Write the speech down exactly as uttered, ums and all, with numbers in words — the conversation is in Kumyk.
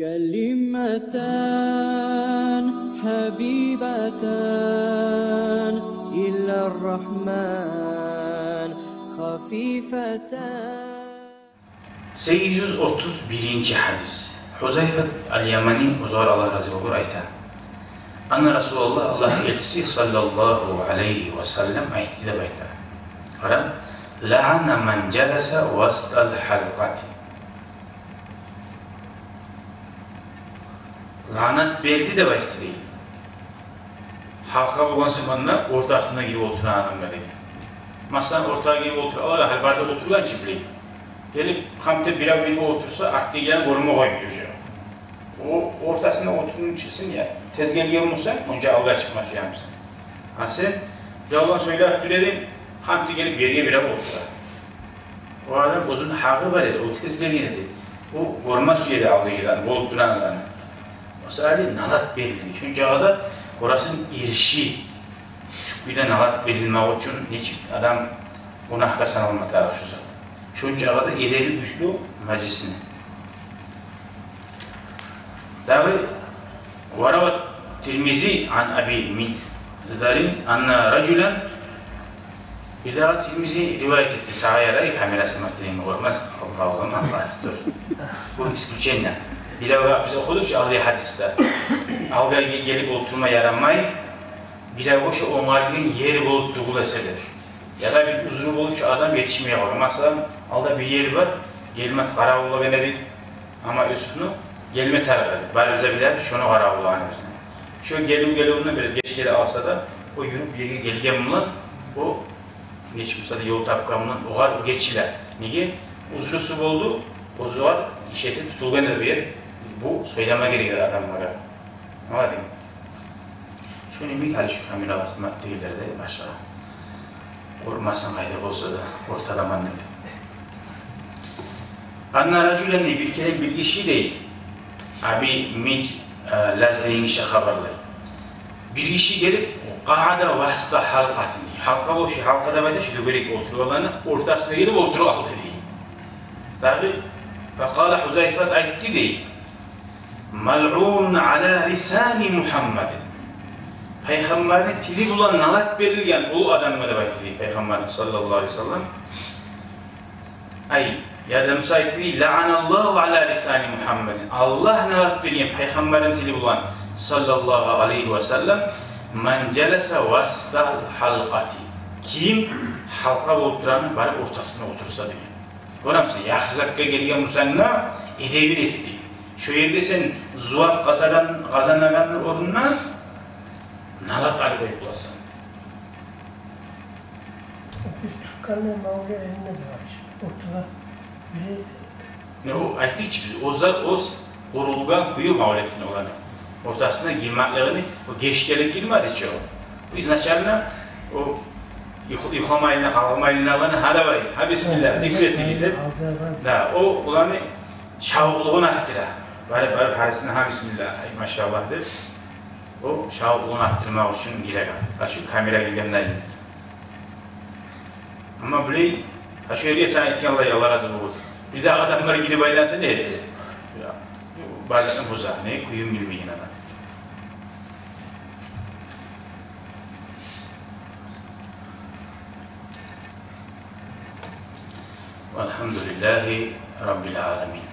كلمتان حبيبتان إلى الرحمن خفيفتان. Сегиз юз отуз биринчи гьадис. Гьузайфат ал-Ямани, оьзюне Аллагь рази болгъур, айта: أن رسول الله, Аллагьны элчиси صلى الله عليه وسلم айтды деп айта. Къара: لعن من جلس وسط الحلقة. Лаънат берди деп айтды дей. Гьалкъа болгъан заманда ортасына гирип олтурагъан адамгъа дей. Масала, ортагъа гирип олтура, гьали бары да олтургъан чы билей. Гелип, гьанты бирев бирге олтурса, артдагъылар гёрме къоймай уже. О ортасына олтургъан чы сен, я тез гелген болсанг, онча алгъа чыкъма сюемисен. А сен, ялгъан сёйлеп тура эдинг, гьанты гелип ерге бирев олтура. О адам оьзюню гьакъы бар эди, о тез гелген эди. О гёрме сюе эди алдагъыланы, болуп турагъанланы. Масала, налат берилди. Шончакъы да гёресен, эриши шу кюйде налат берилмек учун нечик адам гюнагьгъа саналма тарыкъ шу зат. Шончакъы да эдеби гючлю мажлисни. Дагъы: وروى الترمذي عن أبي مجذر أن رجلا. Бирдагъы Тирмизи риваят этди, сагъа ярай, камерасына тиеме болмас, Аллагь, Аллагь, Аллагь айтып тур. Бу исключение. Биревге биз охудукъ чу алда гьадисде. Алгъа гелип олтурма ярамай, биревге шо онгарылгъан ери болуп тюгюл эсе де. Яда бир узру болуп, шо адам етишмей къалгъан. Масала, алда бир ери бар, гелме къаравуллагъан эди. Амма Юсуфну гелме тарыкъ эди. Барыбыз да билебиз шону къаравуллагъаныбызны. Шо гелив-геливинде бир геч геле къалса да, о юрюп ерге гелген булан, о геч буса да ёл тапгъан булан, огъар о гечиле. Неге? Узрусу болду, озугъар иш этип тутулгъан эди бу ер. Бу сёйлеме герек эди адамлагъа. Молодец. Шону йимик гьали шу камерагъа снимать этегенлер де башгъа. Къоркъмасын, къайда болса да, ортадаман деп. أن رجلا, бир керен бир гиши дей, Аби Мижлаз деген гиши хабарлай. Бир гиши гелип, قعد وسط حلقة. Гьалкъа болуп, шу гьалкъа деп айта, шу дёгерек олтургъанланы ортасына гелип олтуруп алды дей. Дагъы, فقال, Гьузайфат айтды дей: ملعون على لسان محمد. Пайхаммарны тили булан налат берилген о адамгъа деп айтды дей Пайхаммарыбыз саллаллагьу алайгьи ва саллам. Ай, яда Муса айтды дей: لعن الله على لسان محمد. Аллагь налат берген Пайхаммарны тили булан саллаллагьу алайгьи ва саллам, من جلس وسط الحلقة. Ким гьалкъа болуп турагъанны барып ортасына олтурса деген. Гёремисен, яхшы затгъа гелген бусанг да, эдебин этди. Шо ерде сен зувап къазанагъан, къазанагъанны орнуна налат алып къоюп боласан. Биз тутгъанлар мавлет элинде бар. Ортада бири... Не, о, айтдыкъ чы биз, оьзлер оьз къурулгъан кюю мавлетни оланы. Ортасына гирмеклигини, о геч гелип гирмеди чи о. Изначально о юх-, юхламайлы, къалгъымайлы оланы, гьа давай, гьа бисмилла, зикр этигиз деп. Да, о оланы шавкълугъун артдыра. Барып, барып, гьарисине гьа бисмилла, ай машаллагь деп. О шавкълугъун артдырмакъ учун гиреген. Гьа шу камера гиргенде. Амма булай, гьа шу ерге сен айтгъанлай, Аллагь рази болгъур, бирдагъы адамлар гирип айланса не этер? Я, бардагъын бузар, не, кююн билмейген адам. والحمد لله رب العالمين.